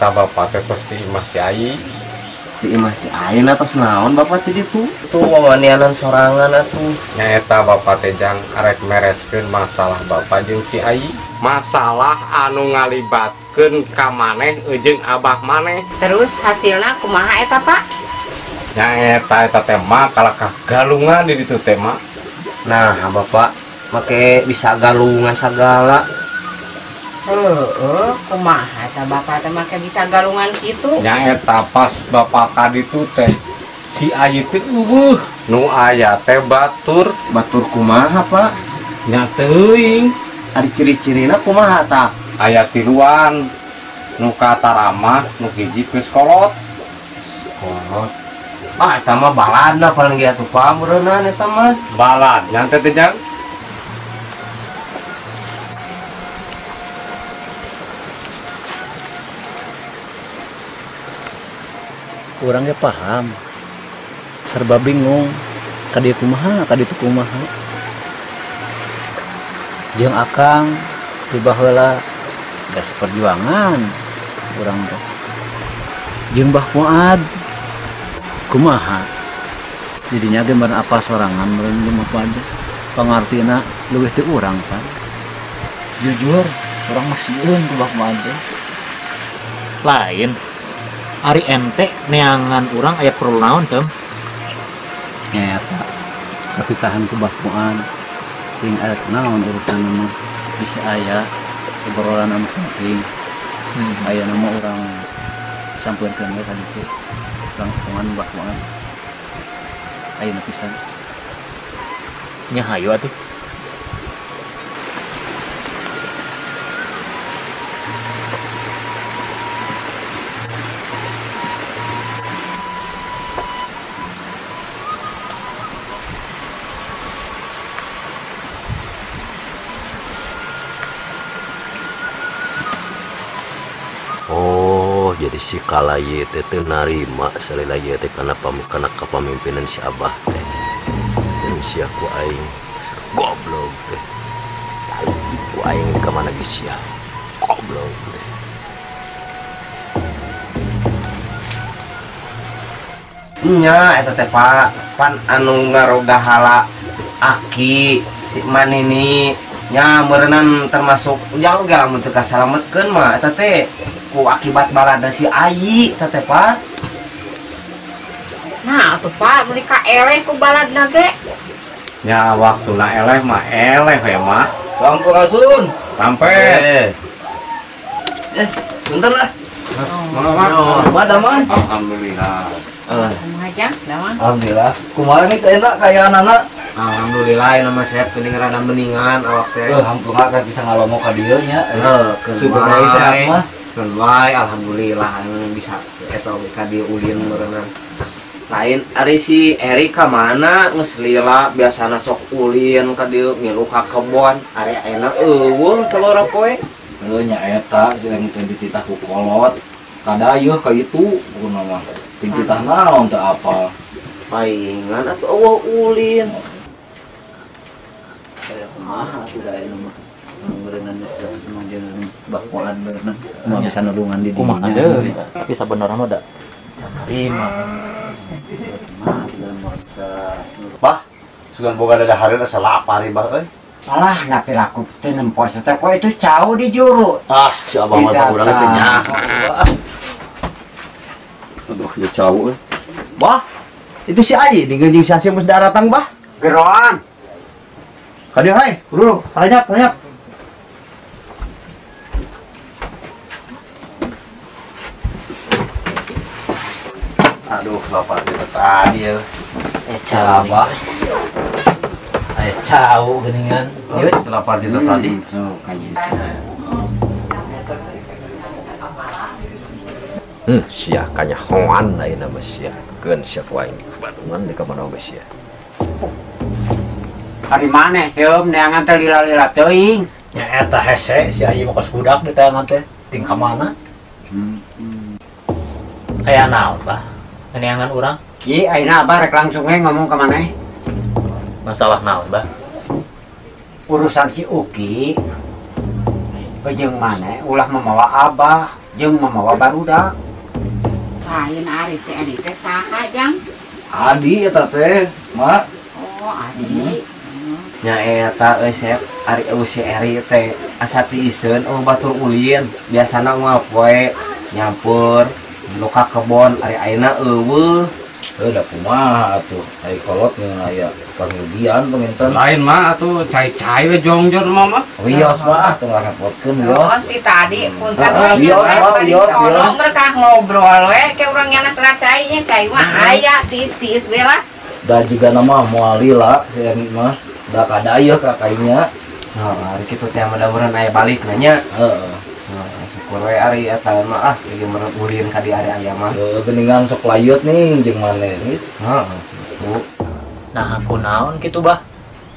Nyaeta bapak teh tos ti imah si Ai. Ti imah si Ai atos naon bapak ti ditu? Tuh wawanianan sorangan atuh. Nyaeta bapak teh jang arek mereskeun masalah bapak jeung si Ai. Masalah anu ngalibatkeun ka maneh jeung abah maneh. Terus hasilna kumaha eta Pak? Nyaeta eta teh mah kalakah galungan di ditu teh mah. Nah, bapak make bisa galungan sagala. Heeh, kumaha eta bapak teh make bisa galungan kitu? Nyaeta pas bapak ka ditu teh si Ayi teh eueuh, nu aya teh batur. Batur kumaha, Pak? Nya teuing. Ari ciri-cirina kumaha tah? Aya tiluan. Nu kataramah, nu hiji geus kolot. Kolot. Ah, eta mah baladna paling ge atuh Pak meureunnan eta mah. Balad nya teh jang. Orangnya paham, serba bingung, kadi kumaha, kadi tu kumaha. Jeung akang di baheula da perjuangan urang teh. Jeung Bah Fuad kumaha. Jadinya ge meureun apa sorangan meureun jeung Bah Fuad. Pangartina leuwih ti urang kan. Jujur, urang mah sieun ku Bah Fuad teh. Lain ari ente neangan urang aya perlu naon sem? Nyata katitahan ku Bah Fuad ting aya naon urusan mah bisa aya obrolan anu penting. Aya nama urang sampeurkeun we ka ditu. Urang tepungan Bah Fuad. Ayeuna pisan. Nya hayu atuh. Oh, jadi si Kalaye teh teu narima salila ieu teh kana kapamimpinan si Abah teh. Dan sia ku aing goblok teh. Ku aing ka mana geus sia. Goblok teh. Nya eta teh Pak, pan anu ngarogahala aki si Manini nya meureunan termasuk jang ge lamun teu kasalametkeun mah eta teh ku akibat balada si Ayi eta teh Pak. Nah atuh Pak meuli ka eleh ku baladna ge. Nya waktuna eleh mah eleh we mah. Sampurasun. Sampai. Bentar lah. Mangga Pak. Daman. Alhamdulillah. Kumaha jang, daman? Alhamdulillah. Kumaha nih saya enak kaya anak-anak. Alhamdulillah nama sehat geuning rada mendingan awak teh. Hampura kan bisa ngalomo ka dieu nya. Heuh, supaya sehat mah. Keun wae alhamdulillah anu bisa eta oge ka dieu ulin meureunna. Lain ari si Eri ka mana geus lila biasana sok ulin ka dieu ngilu ka kebon ari ayeuna eueuh salora poe. Heuh nya eta si Eri teh dititah ku kolot. Kadayeuh ka itu pokona mah. Dititah naon teu apal. Paingan atuh eueuh ulin. Aya kumaha atuh da ayeuna mah. Meureunna geus mah jeung Bah Fuad meureunna mah bisa nulungan di dinya. Kumaha deui, tapi sabenerna mah da tarima. Bah, sugan boga dadahareun asa lapar ieu bah euy. Alah, napi laku teu nempo teh kok itu cau di juru. Ah, si abah mah urang teh nyaho. Aduh, ya cau euy. Bah, itu si Ayi jeung si Hasim geus daratang bah. Geroan. Ka dieu hai, buru, ranyat, ranyat. Aduh, bapak kita tadi ya. Cau Abah. Aya cau geuningan. Ieu setelah party tadi. Sia kanyahoan ayeuna mah sia. Keun sia ku aing Bandungan di ka mana oge sia. Ari maneh seum neangan teh lila-lila teuing. Nya eta hese si Ayi mah kos budak di tayangan teh. Ting ka mana? Aya naon, Bah? Neangan urang? Ieu ayeuna Abah rek langsung we ngomong ka maneh. Masalah naon, Bah? Urusan si Uki jeung maneh ulah mamawa Abah. Jeung mamawa barudak. Lain ari si Eri teh saha Jang? Adi eta teh, Mak. Oh, Adi. Nya eta euy Sep, ari euy si Eri teh asa tiiseun eueuh batur ulin, biasana unggal poe nyampeur nu ka kebon ari ayeuna eueuh. Heuh da kumaha atuh, ai kolot ngeun aya panggian panginten. Lain mah atuh cai-cai we jongjon mah mah. Wios mah ah teu ngarepotkeun wios. Oh, ti tadi punten we Wios mah wios wios. Mereka ngobrol we ke urang nyanak cai nya cai mah aya tiis-tiis we lah. Da jigana mah moal lila si Eri mah. Da kadayeuh ka kainya. Heeh, ari kitu teh mudah-mudahan aya balik nanya. Heeh. Syukur we ari eta mah ah lagi meureun ulin ka di ari aya mah. Heuh geuningan sok layut nih jeung maneh geus. Heeh. Bu. Nah, aku naon kitu bah?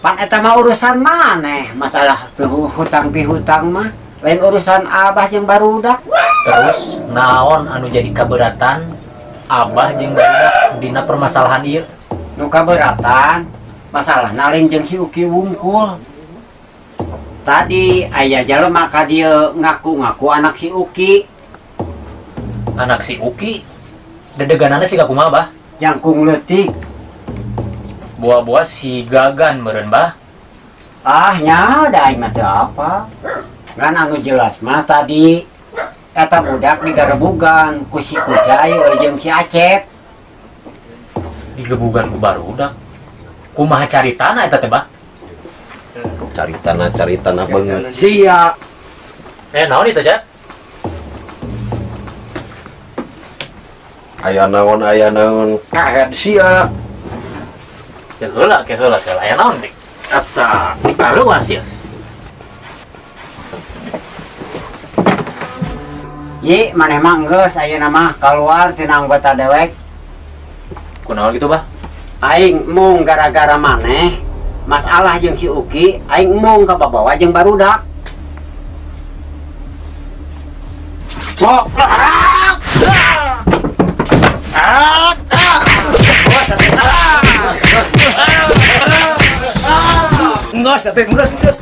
Pan eta mah urusan maneh, masalah hutang pihutang mah lain urusan abah jeung barudak. Terus naon anu jadi kaberatan abah jeung barudak dina permasalahan ieu? Nu kaberatan masalah lain jeung si Uki wungkul. Tadi aya jelema ka dieu ngaku-ngaku anak si Uki. Anak si Uki? Dedeganana siga kumaha bah? Jangkung leutik. Buah-buah si Gagan meureun bah. Ah nya da aing mah teu apa. Ngan anu jelas mah tadi eta budak digarebugan ku si Kucai jeung si Acep. Digebugan ku barudak. Kumaha caritana eta teh bah? Caritana beungeut. Sia. Naon itu, Cep? Aya naon kahet sia. Ya heula, ke heula, ke aya naon teh? Asa luas ya. Ye, maneh mah geus ayeuna mah kaluar tina anggota dewek. Kunaon kitu, Bah? Aing mung gara-gara maneh masalah jeung si Uki, aing mung kababawa jeung barudak. Sok. Enggak, enggak, enggak,